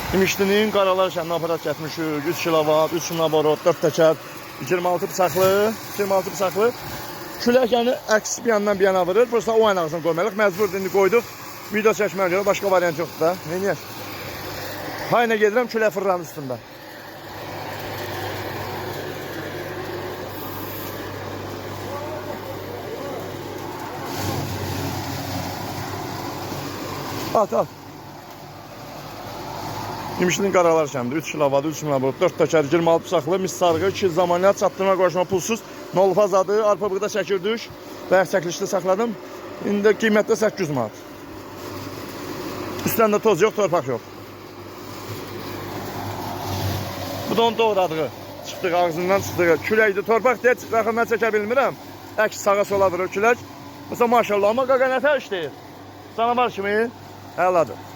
İmişlinin Qaralar kəndinə aparat gətirmişik. 3 kilovat, 3 naborot, 4 təkər, 26 bıçaqlı, 26 bıçaqlı. Külək yəni əks bir yandan bir yana vurur. Prosta o ayın ağzına qoymalıyıq. Məcbur indi qoyduq. Video çəkməyə görə başqa variant yoxdur da. Neyniyək? Hayna gedirəm, külək fırlanır üstündə. At, at. İmişlinin Qaralar kəndi 3 kilovat, 3 naborot, 4 təkər, 26 bıçaqlı, mis sarğı, 2 zamaniyat, çatdırma qoşma pulsuz, nolfaz adı, arpa buğda çəkirdik. Bayaq çəkilişdə saxladım. İndi qiymətdə 800 manat. Üstəndə toz yox, torpaq yox. Bu da onun doğradığı. Çıxdığı ağzından çıxdığı. Küləkdir, torpaq deyə yaxından çəkə bilmirəm. Əks sağa sola vurur külək. Məsələn, maşallah, amma qaqa nətər işləyir. Canavar kimi əladır.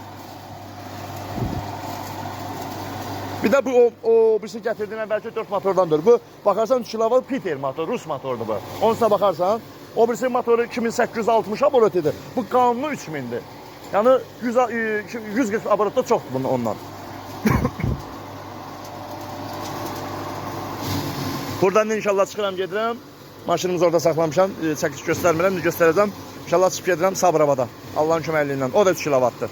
Bir də bu o birisi gətirdiyim əvvəlki 4 motordandır. Bu baxarsan 3 kilovat Peter motor, Rus motorudur bu. Onsuna baxarsan, o birisi motoru 2860 aborot idi. Bu qanuni 3000-dir. Yəni 100, 140 aborotda çoxdur bunun ondan. Buradan da inşallah çıxıram gedirəm. Maşınımızı orada saxlamışam. Çəkiliş göstərmirəm, indi göstərəcəm. İnşallah çıxıb gedirəm Sabirabada. Allahın köməkliyi ilə. O da 3 kilovatdır.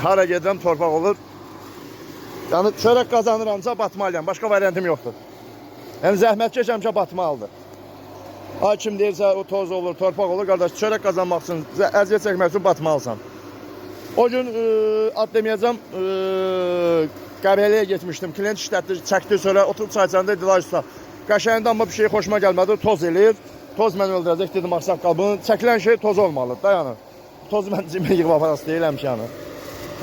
Hara gedirəm torpaq olur. Yəni çörək qazanıramsa batmalıyam. Başqa variantım yoxdur. Yəni zəhmət keçəmsə batmalıdır. Ay kim deyirsə o toz olur, torpaq olur. Qardaş, çörək qazanmaq üçün, əziyyət çəkmək üçün batmalısan. O gün ad deməyəcəm, Qəbələyə getmişdim. Klient işlətdi, çəkdi, sonra oturub çay içəndə dedi, usta, qəşəngdə amma bir şey xoşuma gəlmədi, toz eləyir. Toz məni öldürəcək, dedim, ağsaqqal, bunun çəkilən şey toz olmalıdır, dayanın. Tozu mən cimə yığıb aparası deyiləm ki, yəni.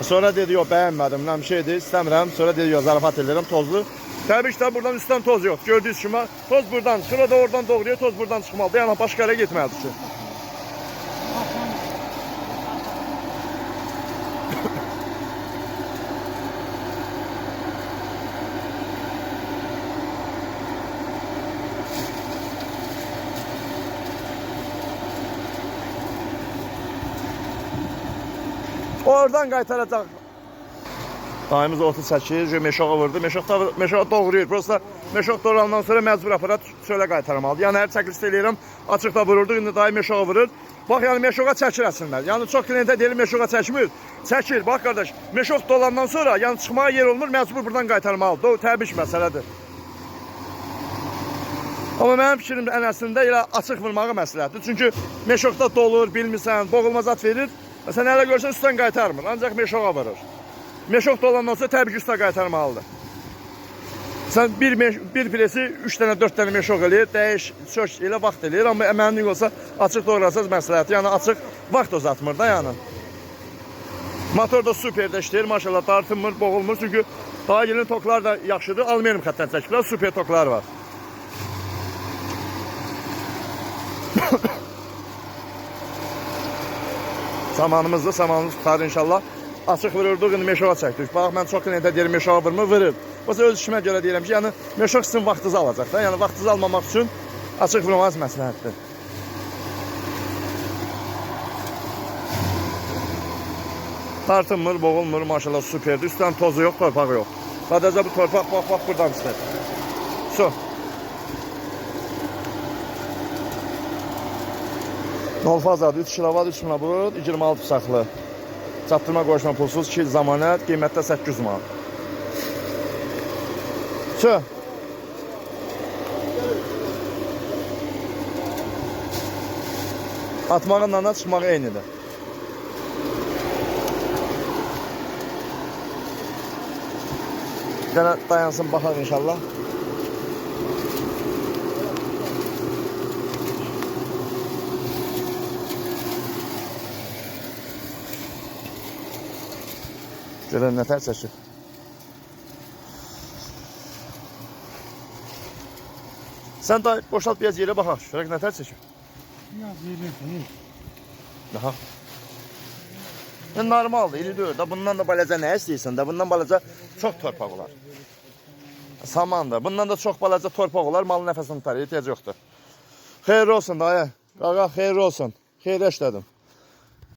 Sonra dedi, yox, bəyənmədim, nə bir şeydir, istəmirəm. Sonra dedi, yox, zarafat eləyirəm, tozlu. Təbii ki də buradan üstdən toz yox. Gördüyünüz kimi toz buradan çıxır, o da oradan doğruya, toz buradan çıxmalıdır. Yəni başqa yerə getməlidir ki. Oradan qaytaracaq. Dayımız otu çəkir, meşoğa vurdu. Meşoğa doğrayır. Prosta meşoq doğrandan sonra məcbur aparat çölə qaytarmalıdır. Yəni hər çəkilişdə eləyirəm, açıqda vururduq, indi dayı meşoğa vurur. Bax, yəni meşoğa çəkir əslində. Yəni çox klientə deyir meşoğa çəkmir. Çəkir. Bax qardaş, meşoq dolandan sonra yəni çıxmağa yer olmur, məcbur buradan qaytarmalıdır. O təbii məsələdir. Amma mənim fikrim ən əslində elə açıq vurmağı məsləhətdir. Çünki meşoqda dolur, bilmirsən, boğulma zat verir. Sən hələ görsən üstdən qaytarmır, ancaq meşoğa vurur. Meşoq dolandan sonra təbii ki üstə qaytarmalıdır. Sən bir presi 3 dənə, 4 dənə meşoq eləyir, dəyiş, sök elə vaxt eləyir. Amma əmənlik olsa açıq doğrasaz məsləhətdir. Yəni açıq vaxt uzatmır da yəni. Motor da superdə işləyir, maşallah dartınmır, boğulmur. Çünki daha yeni toklar da yaxşıdır. Alüminium xəttdən çəkiblər, super toklar var. Samanımızdır, samanımız tutar inşallah. Açıq vururduq, indi meşoğa çəkdik. Bax, mən çox klientə deyirəm, meşoğa vurmur, vurur. Yoxsa öz işimə görə deyirəm ki, yəni meşoq sizin vaxtınızı alacaq da. Yəni vaxtınızı almamaq üçün açıq vurmanız məsləhətdir. Tartınmır, boğulmur, maşallah superdir. Üstdən tozu yox, torpağı yox. Sadəcə bu torpaq bax, bax buradan çıxır. Su. Nolfazadır, 3 kilovat, 3 nabut, 26 bıçaqlı. Çatdırma qoşma pulsuz, 2 il zamanət, qiymətdə 800 manat. Su. Atmağınla da çıxmaq eynidir. Bir dənə dayansın, baxaq inşallah. Görək nətər çəkir. Sən da boşalt biraz yerə baxaq. Görək nətər çəkir. Biraz yerə. Aha. Yəni normaldır, iri deyil. Da bundan da balaca nə istəyirsən də? Bundan balaca çox torpaq olar. Samandır. Bundan da çox balaca torpaq olar, malın nəfəsini tutar, ehtiyac yoxdur. Xeyirli olsun dayı. Qaqa, xeyirli olsun. Xeyirli işlədim.